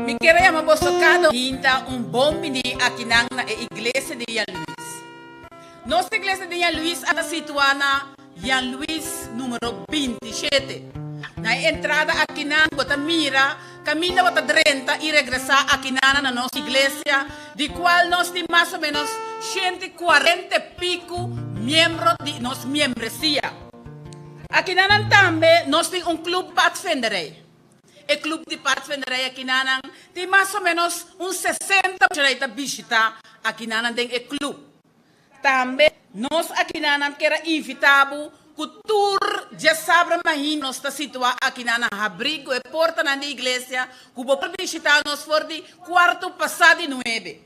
Mi kier a yama boso kada un un bon bini akinan na e iglesia di Jan Luis. Nos iglesia di Jan Luis a ta situa na Jan Luis numero 27. Na e entrada akinan bo ta mira kaminda bo ta drenta i regresá akinan na nos iglesia, di kual nos tin mas o menos 140 piku miembro di nos miembresia. Akinanan tambe nos tin un club padvinderij. E club di padvinderij akinanan tin mas o menos un 60 mucha ta bishitá akinanan den e club. Tambe nos akinanan kier a invitá bo ku tur djasabra mainta nos ta situá akinan na habrí ku e portanan di iglesia ku bo por bishitá nos for di kuarto pasá di nuebe.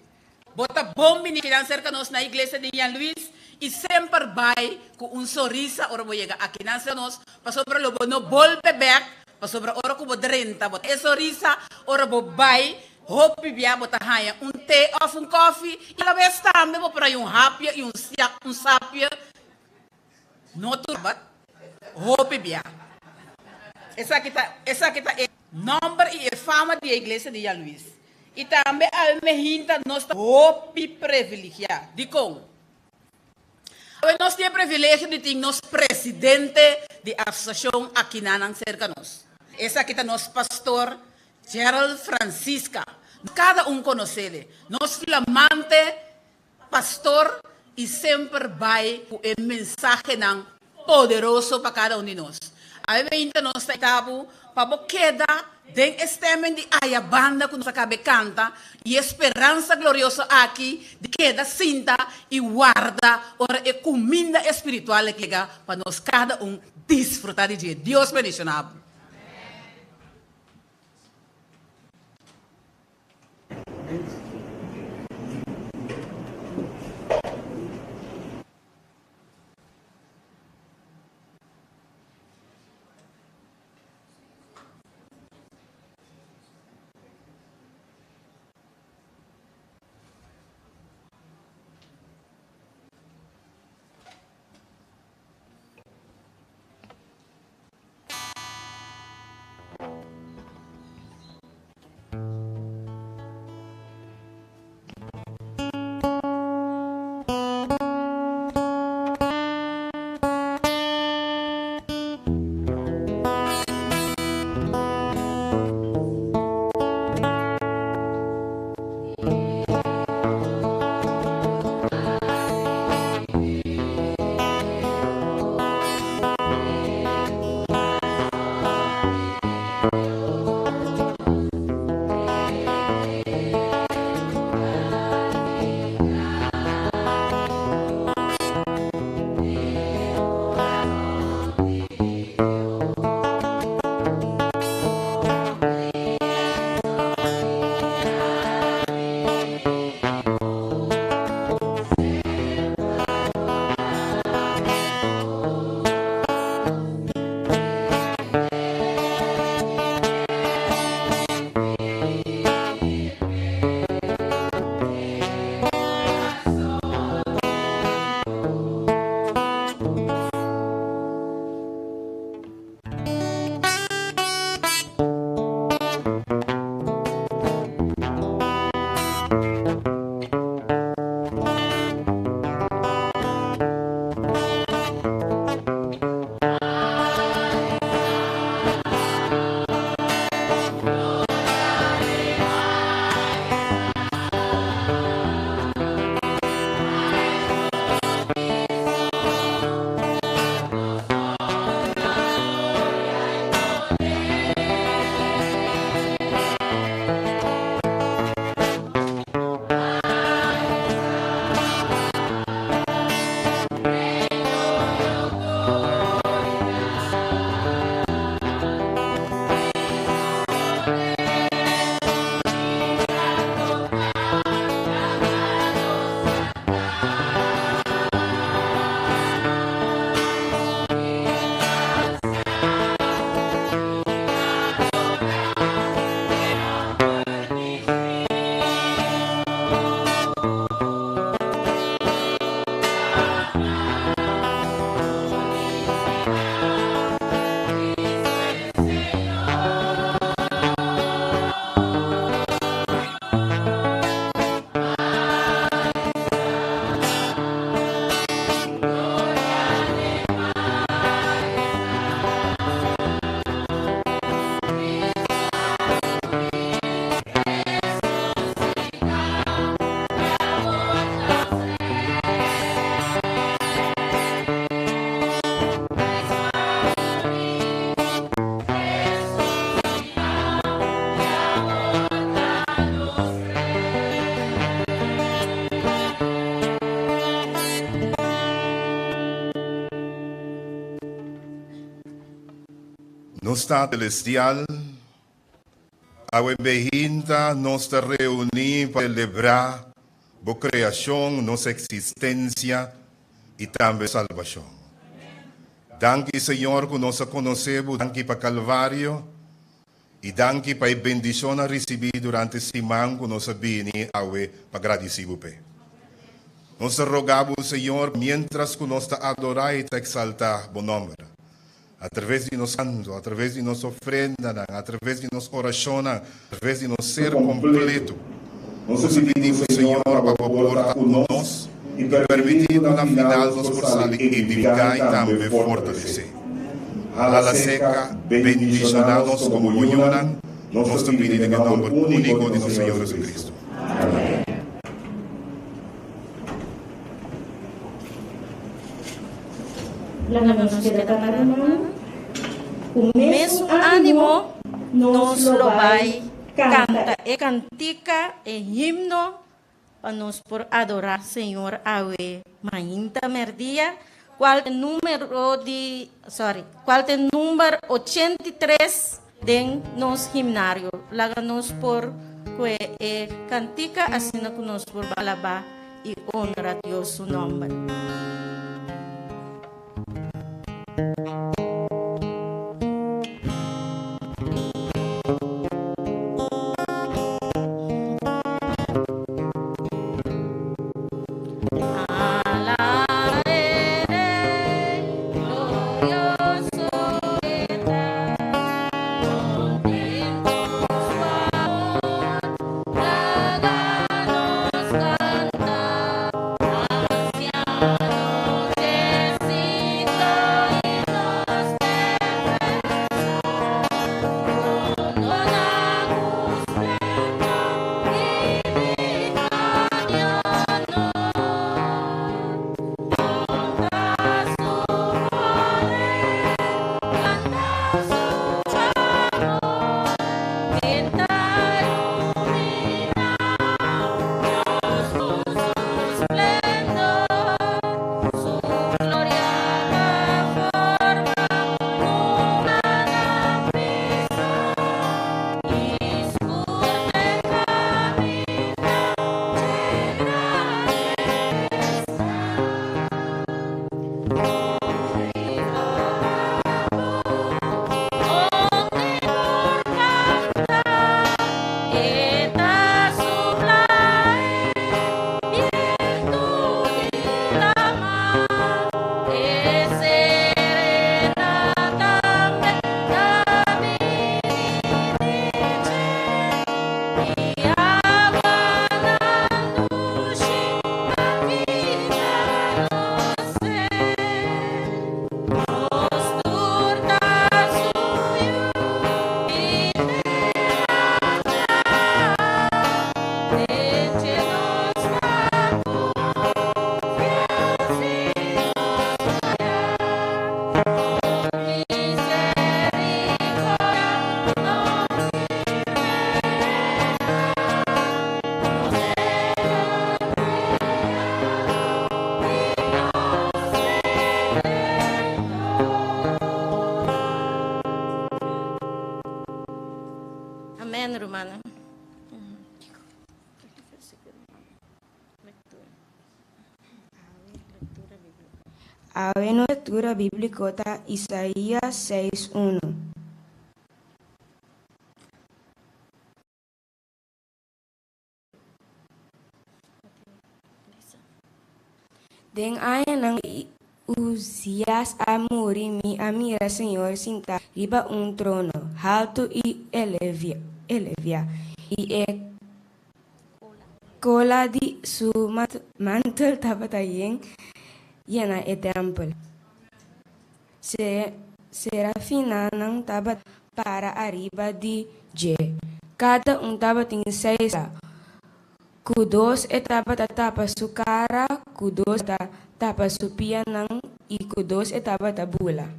Bo ta bon bini akinan serka nos na iglesia di Jan Luis i semper bai ku un sonrisa ora bo yega akinan serka nos pasobra lo bo no bolbe bèk pasobra ora ku bo drenta bo ta e sonrisa ora bo bai hopi bia bo ta haña un te òf un kòfi i alabes tambe bo por haña un hapia i un un sapia. No tur bat hopi bia. Esaki ta esaki ta e nòmber i e fama di e iglesia di Jan Luis. I tambe awe mehinta nos ta hopi previligiá. Dikon? Awe nos tin e privilegio di tin nos presidente di asosiashon akinanan serka nos. Esaki ta nos pastor Gerald Francisca. Kada un konos'é. Nos flamante pastor i semper bai ku e mensahenan poderoso pa kada un di nos. Awe meinta nos ta invitá bo pa bo keda den e stemming di aya banda ku nos a kabe kanta i e speransa glorioso aki di keda sinta i warda ora e kuminda espiritual a yega pa nos kada un disfrutá di dje. Dios bendishoná bo. Nos Tata Celestial, awe behinta nos ta reuní pa selebrá Bo kreashon, nos eksistensia i tambe salbashon. Danki, Señor, ku nos a konosé Bo, danki pa Kalvario i danki pa e bendishonnan risibí durante siman ku nos a bini awe pa gradisí Bo p'e. Nos ta roga Bo, Señor, miéntras ku nos ta adorá i ta eksaltá Bo nòmber, Atraves di nos kanto, atraves di nos ofrendanan, atraves di nos orashonnan, atraves di nos ser kompleto, nos ta pidi bo, Señor, pa bo por ta ku nos i permití ku na final nos por sali edifiká i tambe fortalesé. Hala seka, bendishoná nos komo bo yunan, nos ta pidi den e nòmber úniko di nos Señor Jesucristo. Amèn. Laga nos keda ta para rumannan. Ku mesun ánimo nos lo bai kanta e kantika, e himno, pa nos por adorá Señor awe mainta mèrdia, kual ta e número di, sorry, kual ta e number 83 den nos himnario. Laga nos por kue e kantika asina ku nos por alabá i honra Dios su nòmber. Amen rumannan. Awe nos lectura bíblico ta Isaías seis unu. Den añanan ku Uzias a muri mi a mira Señor sintá riba un trono haltu i elevá, i e kola di su mantel tabata yen yena e tèmpel. Serafinannan tabata para ariba di dje, kada un tabatin seis ala. Ku dos e tabata tapa su kara, ku dos e tabata tapa su pianan i ku dos e tabata bula.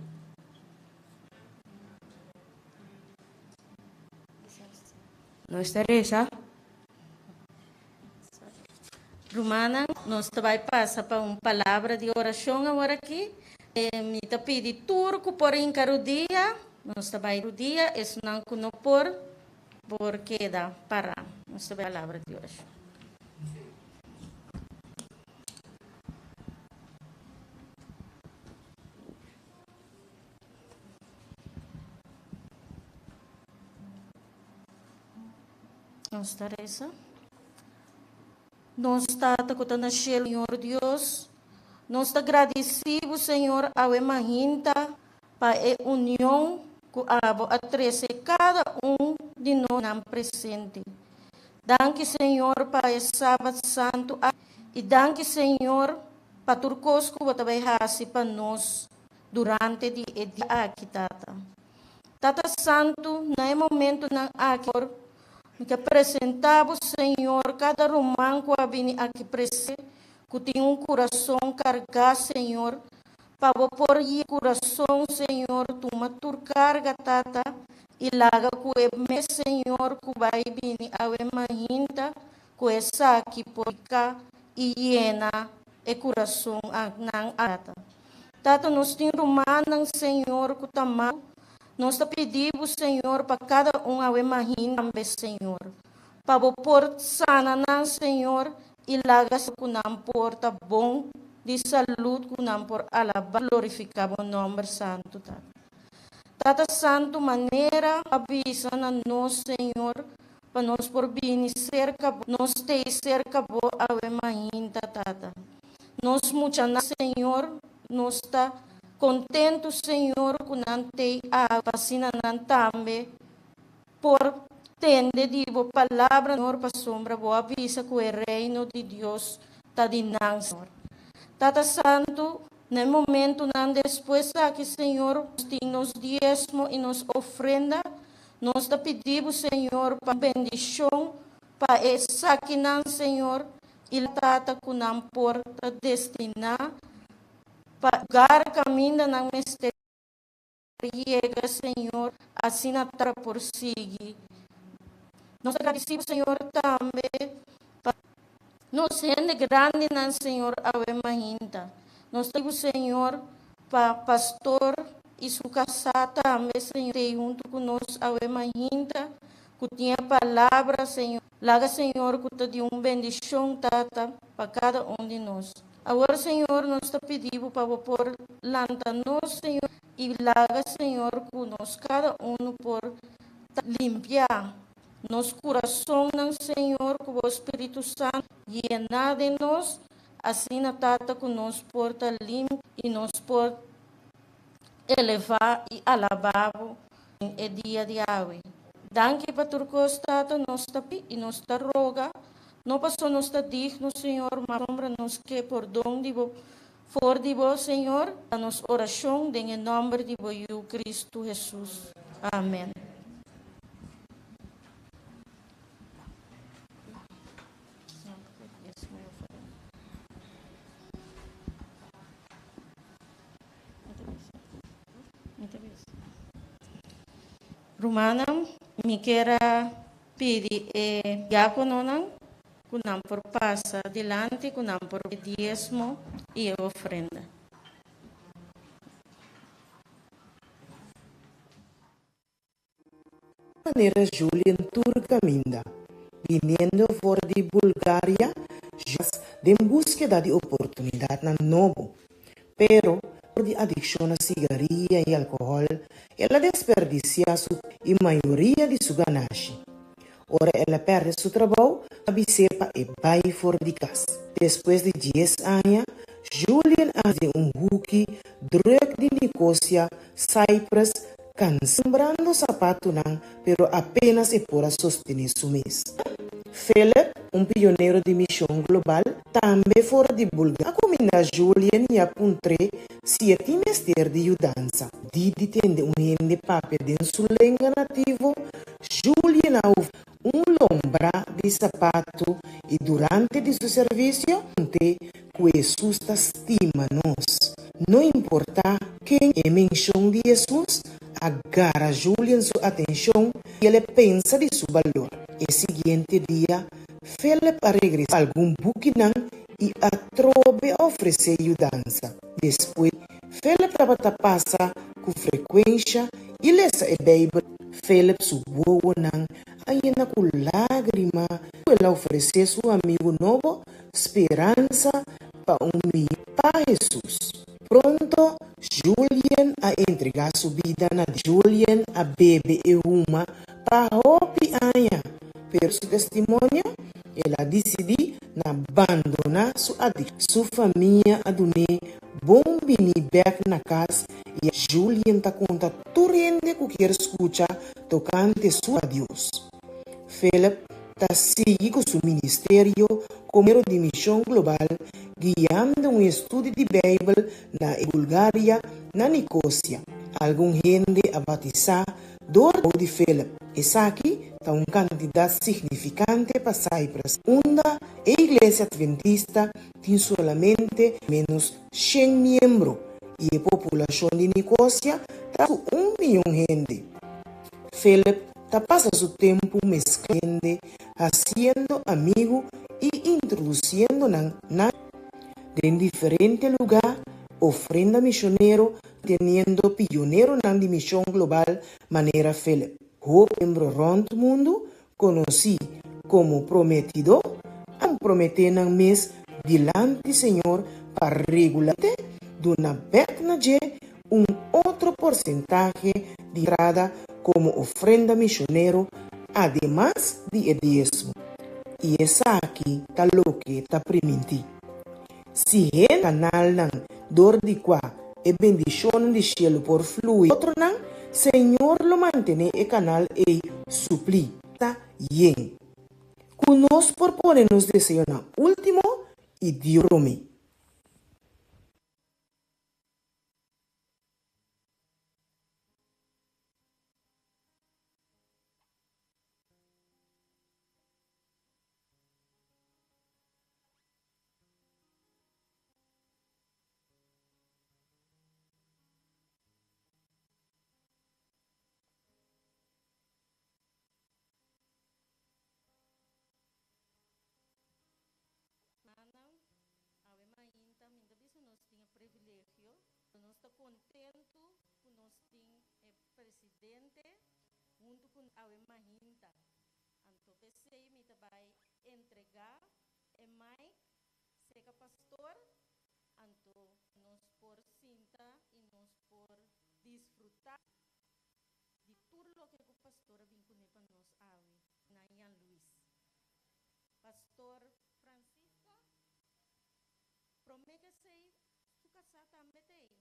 Nos ta resa. Rumannan, nos ta bai pasa pa un palabra di orashon aworakí. Mi ta pidi tur ku por hinka rudia. Nos ta bai rudia, esnan ku no por, por keda pará. Nos ta bai palabra di orashon. Nos ta resa. Nos Tata ku ta na shelu, Señor Dios, nos ta gradisí bo, Señor, awe mahinta pa e union ku abo a trese kada un di nos nan presente. Danki, Señor, pa e Sabat santu aki i danki, Señor, pa tur kos ku bo ta bai hasi pa nos durante di e dia aki, Tata. Tata Santu, na e momentunan aki, Señor, Mi ta presentá bo, Señor, kada ruman ku a bini aki presente, ku tin un kurason kargá, Señor, pa bo por yena kurason, Señor, tuma tur karga, Tata, i laga ku e mes, Señor, ku bai bini awe mainta, ku esaki por pika i yena e kurason nan, Tata. Tata, nos tin rumannan, Señor, ku ta malu. Nos ta pidi bo, Señor, pa kada un awe mahin tambe, Señor. Pa bo por sana nan, Señor, i laga sa ku nan por ta bon di salud, ku nan por alabá i glorifiká bo nòmber santu, Tata. Tata Santu, manera bo a bisa na nos, Señor, pa nos por bini serka bo, nos stay serka bo awe mahinta, Tata. Nos muchanan, Señor, nos ta Kontentu, Señor, ku nan tei awe, pa asina nan tambe por tende di bo palabra, Señor, pasobra bo a bisa ku e Reino di Dios ta di nan, Señor. Tata Santu, na e momentunan despues aki, Señor, nos tin nos diesmo i nos ofrenda. Nos ta pidi bo, Señor, pa bendishon pa esakinan, Señor, i Tata, ku nan por ta destiná Pa lugar caminda nan mester yega, Señor, asina ta por sigui. Nos ta gradicibo, Señor, tambe pa nos hende grandinan, Señor, awe mainta. Nos ta pidi, Señor, pa pastor y su casá tambe, Señor, tei hunto cu nos awe mainta, cu tin e palabra, Señor. Laga, Señor, cu ta di un bendicion, Tata, pa cada un di nos. Awor, Señor, nos ta pidi Bo pa Bo por lanta nos, Señor, i laga, Señor, ku nos kada unu por ta limpiá nos kurasonnan, Señor, ku Bo Spiritu Santu yená den nos, asina, Tata, ku nos por ta limpi i nos por elevá i alabá Bo den e dia di awe. Danki pa tur kos, Tata, nos ta pidi i nos ta roga No paso nos ta digno, Señor, ma pasobra nos ke pordon di Bo for di Bo, Señor, ta nos orashon den e nòmber di Bo Yu, Kristu Hesus. Amen. Rumannan, mi kier a Pidi e diákononan ku nan por pasa dilanti ku nan por e diesmo i e ofrenda. Manera Julian tur caminda, biniendo for di Bulgaria, Julian den búskeda di oportunidadnan nobo. Pero, por di adiccion na sigaria y alcohol, el a desperdicia su y mayoria di su ganashi. Ora el a perde su trabou, a bis'é pa e bai for di cas. Despues di dies aña, Julian a haci un huki druk di Nicosia, Cyprus, cansa sapatunan, pero apenas e por a sostene su mes. Philip, un pionero di mision global, tambe for di Bulgaria, a cuminda Julien i a puntr'é si e tin mester di yudansa. Di di tende un hende papia den su lenga nativo, Julien a ufr'é un lombra di sapatu i durante di su servisio punt'é ku Hesus ta stima nos. No importá ken e menshon di Hesus a gara Julien su atenshon i el e pensa di su balor. E siguiente dia, Philip a regresá algun bukinan i atrobe a ofresé yudansa. Despues, Philip tabata pasa ku frekuensha. i lesa e Beibel. Philip su wowonan a yena ku lágrima ku el a ofresé su amigu nobo speransa pa un mihó pa Hesus. Pronto Julien a entregá su bida na Dios. Julien a bebe e huma pa hopi aña, pero su testimonio el a disidí na bandoná su adikshon. Su famia a dun'é bon bini bèk na kas i Julien ta konta tur hende ku kier skucha tokante su pa Dios. Philip ta sigui ku su ministerio komo di mishon global guiando un estudio di Beibel na e Bulgaria na Nikosia. Algun hende a batisá dor di Philip. Esaki ta un kantidat signifikante pa Cyprus, unda e Iglesia Adventista tin solamente ménos shen miembro i e populashon di Nikosia ta ku un miyon hende. Philip ta pasa su tempu meskla hende, hasiendo amigu i introdusiendo nan na den diferente lugá, ofrenda mishonero teniendo pioneronan di mishon global manera Philip. Hopi miembro rònt mundu konosí komo prometidó a komprometé nan mes dilanti Señor pa regularmente duna bèk na dje un otro porsentahe di entrada komo ofrenda mishonero ademas di e diesmo. I esaki ta loke ta primintí. Si hende kanalnan dor di kua e bendishonnan di shelu por flui otronan, Señor lo mantené e kanal ei suplí, ta yen. Ku nos por pone nos deseonan último i Dios promé. Manan, awe mainta mi ta bisa nos tin e privilegio, nos ta kontentu ku nos tin e presidente huntu ku awe mainta. Anto p'esei mi ta bai entregá e mic seka pastor, anto nos por sinta i nos por disfrutá di tur loke ku pastor a bin kuné pa nos awe na Jan Luis. Pastor Francisco, promé ku esei su kasá tambe t'ei.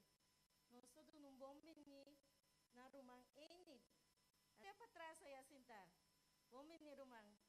Nos ta duna un bon biní na ruman Enid. Te patras aya sintá. Bon biní ruman.